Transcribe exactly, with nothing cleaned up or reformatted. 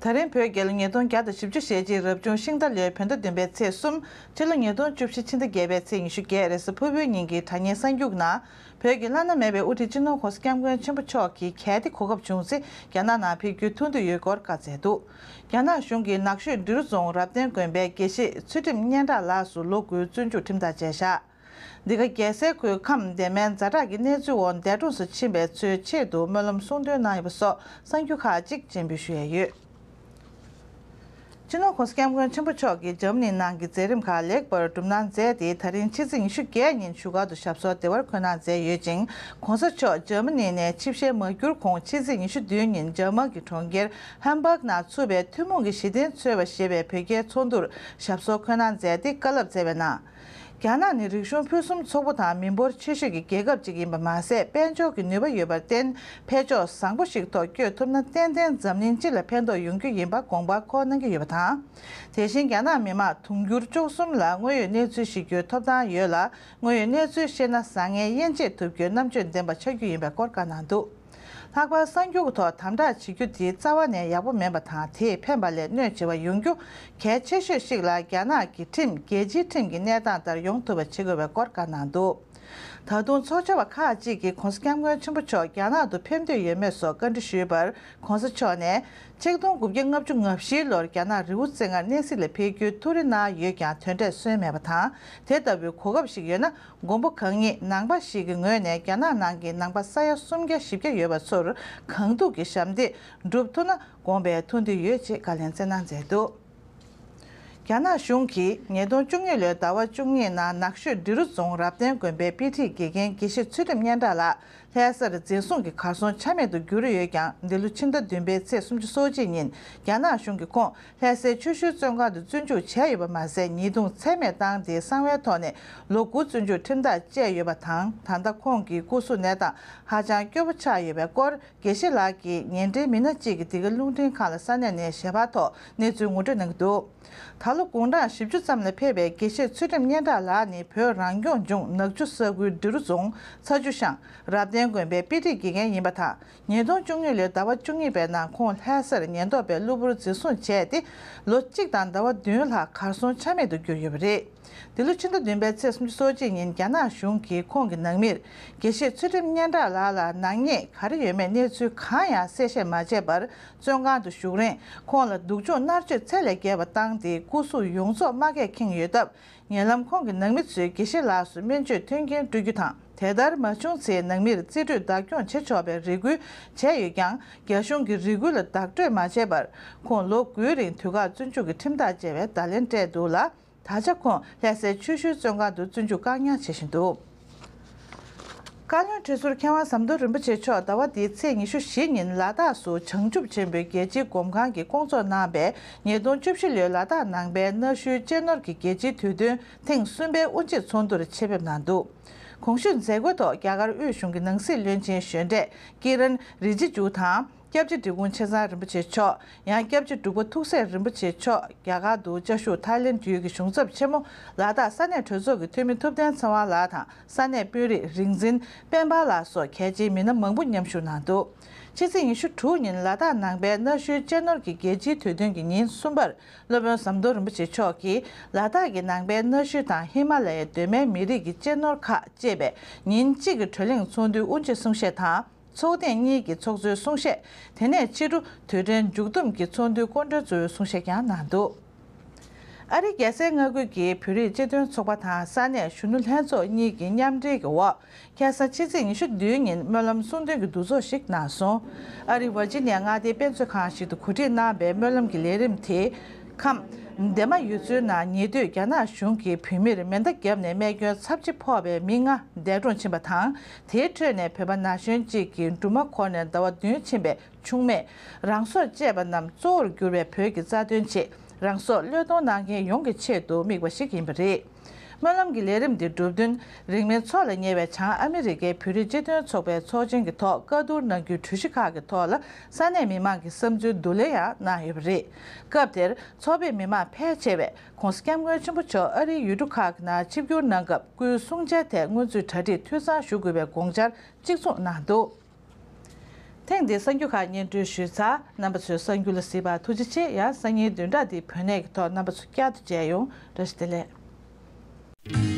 ད་རིང་བོད་རྒྱལ་ལོ་ཉིས་སྟོང་བརྒྱ་དང་བཞི་བཅུ་ཞེ་གཅིག་རབ་བྱུང་ཤིང་རྟ་ལོའི་བོད་ཟླ་བདུན་པའི་ཚེས་གསུམ། ཕྱི་ལོ་ཉིས་སྟོང་བཅུ་བཞི་ཕྱི་ཟླ་བརྒྱད་པའི་ཚེས་ཉི་ཤུ་བརྒྱད་རེས་གཟའ་ཕུར་བུའི་ཉིན་གྱི་དྲ་བརྙན་གསར་འགྱུར་ནང་། བོད་ཀྱི་བླ་ན་མེད་པའི་དབུ་ཁྲིད་སྤྱི་ནོར་༸གོང་ས་༸སྐྱབས་མགོན་ཆེན་པོ་མཆོག་གིས་གལ་ཏེ་གོ་སྐབས་བྱུང་ཚེ་རྒྱ་ནག་ནང་ཕེབས་རྒྱུའི་ཐུགས་འདུན་ཡོད་སྐོར་བཀའ་སྩལ་འདུག་རྒྱ་ནག་གཞུང་གིས་ནག་ཆུའི་འབྲི་རུ་རྫོང་རབ་བརྟན་དགོན་པའི་དགེ་བཤེས་ཚུལ་ཁྲིམས་སྙན་གྲགས་ལགས་སུ་ལོ་དགུའི་བཙོན་འཇུག་ཁྲིམས་ཐག་བཅད་བཞག་འདི་ག་རྒྱལ་སའི་ཁུལ་ཁམས་སྡེ་མིན་ཛ་དྲག་གི་གནས་ཚུལ་འོག་འདས་གྲོངས་སུ་ཕྱིན་པའི་ཚོའི་ཆེད་དུ་སྨོན་ལམ་གསུང་འདོན་གནང་ཡོད་པ་སོགས་གསར་འགྱུར་ཁག་ཅིག་སྤྱན་འབུལ་ཞུ་ཡས་ཡོད། སྤྱི་ནོར་༸གོང་ས་༸སྐྱབས་མགོན་ཆེན་པོ་མཆོག་གིས་འཇར་མ་ནི་ནང་གི་མཛད་རིམ་ཁག་ལེགས་པར་གྲུབ་གནང་མཛད་དེ། ད་རིང་ཕྱི་ཚེས་ཉི་ཤུ་བརྒྱད་ཉིན་བཞུགས་སྒར་དུ་ཞབས་སོར་བདེ་བར་འཁོད་གནང་མཛད་ཡོད་ཅིང་།༸གོང་ས་མཆོག་འཇར་མ་ནི་ནས་ཆིབས་ཞལ་མ་བསྒྱུར་གོང་ཕྱི་ཚེས་ཉི་ཤུ་བདུན་ཉིན་འཇར་མན་གྱི་གྲོང་ཁྱེར་ཧམ་སྦག་ནང་ཚུགས་པའི་ཐུན་མོང་གི་གཞི་རྟེན་འཚོལ་བ་ཞེས་པའི་བོད་རྒྱའི་ཚོགས་འདུར་ཞབས་སོར་འཁོད་གནང་མཛད་དེ་བཀའ་སློབ་སྩལ་བའི་ནང་། རྒྱ་ནག་ནི་རིག་གཞུང་ཕུན་སུམ་ཚོགས་པོ་དང་མི་འབོར་ཆེ་ཤོས་ཀྱི་རྒྱལ་ཁབ་ཅིག་ཡིན་པ་མ་ཟད། དཔལ་འབྱོར་གྱི་ནུས་པ་ཡོད་པར་བརྟེན། འཕེལ་ཕྱོགས་བཟང་པོ་ཞིག་ཐོག་བསྐྱོད་ཐུབ་ན། ཏན་ཏན་འཛམ་གླིང་སྤྱི་ལ་ཕན་ཐོགས་ཡོང་རྒྱུ་ཡིན་པ་དགོངས་པ་འཁོར་གནང་གི་ཡོད་པ་དང་། དེ་བཞིན་རྒྱ་ནག་མི་དམངས་དུང་ཕྱུར་བཅུ་གསུམ་ལ་དངོས་ཡོད་གནས་ཚུལ་ཤེས་རྒྱུའི་ཐོབ་ཐང་ཡོད་ལ། དངོས་ཡོད་གནས་ཚུལ་ཤེས་ན་བཟང་ངན་དབྱེ་འབྱེད་ཐུབ་རྒྱུའི་རྣམ་དཔྱོད་ལྡན་པ་ཆགས་རྒྱུ་ཡིན་པའི་སྐོར་བཀའ་གནང་འདུག་ལྷག་པར་གསར་འགྱུར་གྱི་ཐོག་དམ་དྲག་བྱེད་རྒྱུ་དེ་རྩ་བ་ནས་ཡག་པོ་མིན་པ་དང་། དེས་ཕན་པ་ལས་གནོད་ཆེ་བ་ཡོང་རྒྱུ་གལ་ཆེ་ཤོས་ཤིག་ལ། རྒྱ་ནག་གི་ཁྲིམས་རྒྱལ་སྤྱིའི་ཁྲིམས་ཀྱི་གནས་སྟངས་ལྟར་ཡོང་ཐུབ་པ་བྱེད་དགོས་པའི་སྐོར་བཀའ་གནང་འདུག་ད་དུང་ཚོགས་བཅར་བ་ཁག་ཅིག་གིས་༸གོང་ས་༸སྐྱབས་མགོན་ཆེན་པོ་མཆོག་རྒྱ་ནག་ཏུ་ཕེབས་འདོད་ཡོད་མེད་སོགས་བཀའ་འདྲི་ཞུས་པར། ༸གོང་ས་མཆོག་ནས། ཆིག་སྟོང་དགུ་བརྒྱ་ལྔ་བཅུ་ང་བཞིའི་ལོར་རྒྱ་ནག་རི་བོ་རྩེ་ལྔར་གནས་གཟིགས་ལ་ཕེབས་རྒྱུའི་ཐུགས་རེ་གནང་ཡོད་ཀྱང་། དོན་འབྲས་སོན་མེད་པ་དང་། དེ་ལྟ་བུའི་གོ་སྐབས་ཤིག་ཡོད་ན། མགོན་པོ་གང་ཉིད་ནང་པ་ཞིག་གི་ངོས་ནས་རྒྱ་ནག་ནང་གི་ནང་པ་ས་ཡ་སུམ་བརྒྱ་བཞི་བརྒྱ་ཡོད་པ་ཚོར་གང་ཐུབ་ཀྱིས་ཞབས་འདེགས་སྒྲུབ་ཐུབ་ན་དགོངས་པའི་ཐུགས་འདུན་ཡོད་ཅེས་བཀའ་ལན་སྩལ་གནང་མཛད་འདུག་རྒྱ་ནག་གཞུང་གིས་ཉིས་སྟོང་བཅུ་གཉིས་ལོའི་ཟླ་བ་བཅུ་གཉིས་ནང་ནག་ཆུ་འབྲི་རུ་རྫོང་རབ་བརྟན་དགོན་པའི་དཔེ་ཁྲིད་དགེ་རྒན་དགེ་བཤེས་ཚུལ་ཁྲིམས་སྙན་གྲགས་ལགས་ལྷ་སར་འཛིན་བཟུང་གིས་གར་སོང་ཆ་མེད་དུ་གྱུར་ཡོད་ཀྱང་། འདི་ལོ་ཕྱི་ཟླ་བདུན་པའི་ཚེས་སོ་གཅིག་ཉིན་རྒྱ་ནག་གཞུང་གིས་ཁོང་ལྷ་སའི་ཆུ་ཤུལ་བཙོན་ཁང་དུ་བཙོན་འཇུག་བྱས་ཡོད་པ་མ་ཟད། ཉེས་རྡུང་ཚད་མེད་བཏང་སྟེ་གསང་བའི་ཐོག་ནས་ལོ་དགུ་བཙོན་འཇུག་ཁྲིམས་ཐག་བཅད་ཡོད་པ་དང་། ད་ལྟ་ཁོང་གི་སྐུ་གཟུགས་གནས་སྟངས་ཧ་ཅང་སྐྱོ་པོ་ཆགས་ཡོད་པའི་སྐོར། དགེ་བཤེས་ལགས་ཀྱིས་ཉེ་འབྲེལ་མི་སྣ་གཅིག་གིས་འདི་ག་རླུང་འཕྲིན་ཁང་ལ་ས་གནས་ནས་ཞལ་པར་ཐོག་གནས་ཚུལ་ངོ་སྤྲོད་གནང་གི་འདུག་ད་ལོ་དགུང་གྲངས་བཞི་བཅུ་ཙམ་ལ་ཕེབས་པའི་དགེ་བཤེས་ཚུལ་ཁྲིམས་སྙན་གྲགས་ལགས་ནི་བོད་རང་སྐྱོང་ལྗོངས་ནག་ཆུ་ས་ཁུལ་འབྲི་རུ་རྫོང་ཚ་ཆུ་ཤང་རབ་བརྟན་དགོན་པའི་དཔེ་ཁྲིད་དགེ་རྒན་ཡིན་པ་དང་། ཉིས་སྟོང་བཅུ་གཉིས་ལོའི་ཟླ་བ་བཅུ་གཉིས་པའི་ནང་ཁོང་ལྷ་སར་ཉེན་རྟོག་པས་གློ་བུར་འཛིན་བཟུང་བྱས་ཏེ། ལོ་གཅིག་དང་ཟླ་བ་བདུན་ལྷག་གར་སོང་ཆ་མེད་དུ་གྱུར་ཡོད་པ་རེད། འདི་ལོ་ཕྱི་ཟླ་བདུན་པའི་ཚེས་སོ་གཅིག་ཉིན་རྒྱ་ནག་གཞུང་གིས་ཁོང་གི་ནང་མིར་དགེ་བཤེས་ཚུལ་ཁྲིམས་སྙན་གྲགས་ལགས་ལ་ནག་ཉེས་ག་རེ་ཡོད་མེད་གནས་ཚུལ་གང་ཡང་གསལ་བཤད་མ་བྱས་པར། བཙོན་ཁང་དུ་བཞུགས་རིང་ཁོང་ལ་སྡུག་སྦྱོང་མནར་གཅོད་ཚད་ལས་བརྒལ་བ་བཏང་སྟེ། སྐུ་གཟུགས་ཡོངས་རྫོགས་རྨ་ཁས་ཁེངས་ཡོད་སྟབས། ཉེ་ལམ་ཁོང་གི་ནང་མི་ཚོས་དགེ་བཤེས་ལགས་སུ་སྨན་བཅོས་མཐུན་རྐྱེན་སྤྲོད་རྒྱུ་དང་། དེ་ལྟར་མ་བྱུང་ཚེ་ནང་མིར་རྩིས་སྤྲོད་བདག་སྐྱོང་བྱེད་ཆོག་པའི་རེ་སྐུལ་བྱས་ཡོད་ཀྱང་། རྒྱ་གཞུང་གིས་རེ་སྐུལ་ལ་བདག་སྤྲོད་མ་བྱས་པར། ཁོང་ལོ་དགུའི་རིང་དུས་བཀག་བཙོན་འཇུག་གི་ཁྲིམས་ཐག་བཅད་པའི་བརྡ་ལན་སྤྲད་འདུག་ལ། ད་ཆ་ཁོང་ལྷ་སའི་ཆུ་ཤུལ་བཙོན་ཁང་དུ་བཙོན་འཇུག་བཀག་ཉར་བྱེད་བཞིན་འདུག་བཀའ་བློན་ཁྲི་ཟུར་མཁས་དབང་ཟམ་གདོང་རིན་པོ་ཆེ་མཆོག་ཟླ་བ་འདིའི་ཚེས་ཉི་ཤུ་བཞི་ཉིན་ལ་དྭགས་སུ་བྱང་ཆུབ་ཆེན་པོའི་རྒྱལ་སྤྱིའི་སྒོམ་ཁང་གིས་བསྐོང་ཚོགས་གནང་བའི་ཉིས་སྟོང་བཅུ་བཞི་ལོའི་ལ་དྭགས་ནང་པའི་གནའ་ཤུལ་གཅེས་ནོར་གྱི་རྒྱལ་སྤྱིའི་དུས་སྟོན་ཐེངས་གསུམ་པའི་དབུ་འབྱེད་ཚོགས་འདུར་ཆེད་ཕེབས་གནང་འདུག་གོང་ཞུས་མཛད་སྒོའི་ཐོག་རྒྱ་གར་དབུས་གཞུང་གི་ནང་སྲིད་བློན་ཆེན་གཞོན་གྲས་ཀི་རན་རི་ཇི་ཇུ་དང་། སྐྱབས་རྗེ་འབྲི་གུང་ཆེ་ཚང་རིན་པོ་ཆེ་མཆོག་ཡང་སྐྱབས་རྗེ་འབྲུག་པ་ཐུགས་སྲས་རིན་པོ་ཆེ་མཆོག་རྒྱ་གར་དུ་བཅའ་བཞུགས་ཐའི་ལེན་ཌ་ཡུལ་གྱི་གཞུང་ཚབ་ཆེན་མོ་ལ་དྭགས་ས་གནས་གྲོས་ཚོགས་ཀྱི་འཐུས་མི་ཐུབ་བསྟན་ཚེ་དབང་ལགས་དང་། ས་གནས་དཔོན་རིགས་རིག་འཛིན་སྤེན་པ་ལགས་སོགས་གལ་ཆེའི་མི་སྣ་མང་པོ་མཉམ་ཞུགས་གནང་འདུག་ཕྱི་ཚེས་ཉི་ཤུ་དྲུག་ཉིན་ལ་དྭགས་ནང་པའི་གནའ་ཤུལ་གཅེས་ནོར་གྱི་རྒྱལ་སྤྱིའི་དུས་སྟོན་གྱི་ཉིན་གསུམ་པར། སློབ་དཔོན་ཟམ་གདོང་རིན་པོ་ཆེ་མཆོག་གིས་ལ་དྭགས་ཀྱི་ནང་པའི་གནའ་ཤུལ་དང་ཧི་མ་ལ་ཡའི་གདོད་མའི་མི་རིགས་ཀྱི་གཅེས་ནོར་ཁག་ཅེས་པའི་ཉིན་གཅིག་གི་གྲོས་གླེང་ཚོགས་འདུའི་དབུ་འབྱེད་གསུང་བཤད་དང་། ཚོགས་ཐེངས་གཉིས་ཀྱི་ཚོགས་གཙོའི་གསུང་བཤད། དེ་ནས་ཕྱི་དྲོ་དུས་དྲན་མཇུག་བསྡོམས་ཀྱི་ཚོགས་འདུའི་སྐུ་མགྲོན་གཙོ་བོའི་གསུང་བཤད་ཀྱང་གནང་འདུག་ཨ་རིའི་རྒྱལ་སའི་མངའ་ཁུལ་གྱི་བོད་རིགས་སྤྱི་མཐུན་ཚོགས་པ་དང་ས་གནས་གཞོན་ནུ་ལྷན་ཚོགས་གཉིས་ཀྱི་མཉམ་འབྲེལ་གྱི་འོག་ཁ་སང་ཕྱི་ཚེས་ཉི་ཤུ་བདུན་ཉིན་སྨོན་ལམ་གསུང་འདོན་གྱི་འདུ་ཚོགས་ཤིག་གནང་སོང་། ཨ་རིའི་ཝར་ཇི་ནི་ཡ་མངའ་སྡེའི་དཔེ་མཛོད་ཁང་ཞིག་ཏུ་གོ་སྒྲིག་གནང་བའི་སྨོན་ལམ་གྱི་ལས་རིམ་དེ། ཁམས། འདན་མ་ཡུལ་ཚོའི་ནང་ཉེ་དུས་རྒྱ་ནག་གཞུང་གིས་བོད་མིར་མེ་མདའ་བརྒྱབ་ནས་རྨས་སྐྱོན་ཚབས་ཆེ་ཕོག་པའི་མི་ལྔ་འདས་གྲོངས་ཕྱིན་པ་དང་། དེའི་ཁྲོད་ནས་བོད་པ་ན་གཞོན་གཅིག་གི་སྦྲུམ་མ་འཁོར་ནས་ཟླ་བ་བདུན་ཕྱིན་པའི་ཆུང་མས་རང་སྲོག་བཅད་པ་རྣམས་གཙོ་བོར་གྱུར་པའི་བོད་ཀྱི་རྩ་དོན་ཆེད་རང་སྲོག་བློས་གཏོང་གནང་མཁན་ཡོངས་ཀྱི་ཆེད་དུ་དམིགས་པ་ཞིག་ཡིན་པ་རེད། སྨོན་ལམ་གྱི་ལས་རིམ་འདི་གྲུབ་བསྟུན་རིང་མིན་འཚོགས་ལ་ཉེ་བའི་བྱང་ཨ་མི་རི་ཀའི་བོད་རིགས་སྤྱི་མཐུན་ཚོགས་པའི་ཚོགས་ཆེན་གྱི་ཐོག་བཀའ་བསྡུར་གནང་རྒྱུའི་གྲོས་གཞི་ཁག་གི་ཐོག་ལ་ས་གནས་མི་མང་གི་བསམ་ཚུལ་བསྡུ་ལེན་ཡང་གནང་ཡོད་པ་རེད། སྐབས་དེར་ཚོགས་པའི་མི་མང་ཕལ་ཆེ་བས་༸གོང་ས་༸སྐྱབས་མགོན་ཆེན་པོ་མཆོག་ཨ་རིའི་ཡུལ་གྲུ་ཁག་གི་ནང་ཆིབས་བསྒྱུར་གནང་སྐབས་སྐུའི་གསུང་བཤད་ཐད་སྔོན་ཚུད་གྲ་སྒྲིག་འཐུས་ཚང་ཞུ་དགོས་པའི་དགོངས་འཆར་གཅིག་མཚུངས་གནང་འདུག་ཐེངས་འདིའི་གསར་འགྱུར་ཁག་སྙན་སྒྲོན་ཞུས་ཚར། རྣམ་པ་ཚོས་གསར་འགྱུར་ལ་གཟིགས་པར་ཐུགས་རྗེ་ཆེ། ཡང་གསར་རྙིང་བདུན་ཕྲག་འདིའི་བོད་གནས་ཀྱི་ཐོག་རྣམ་པ་ཚོ་བསྐྱར་དུ་མཇལ་ཡོང་། བཀྲ་ཤིས་བདེ་ལེགས།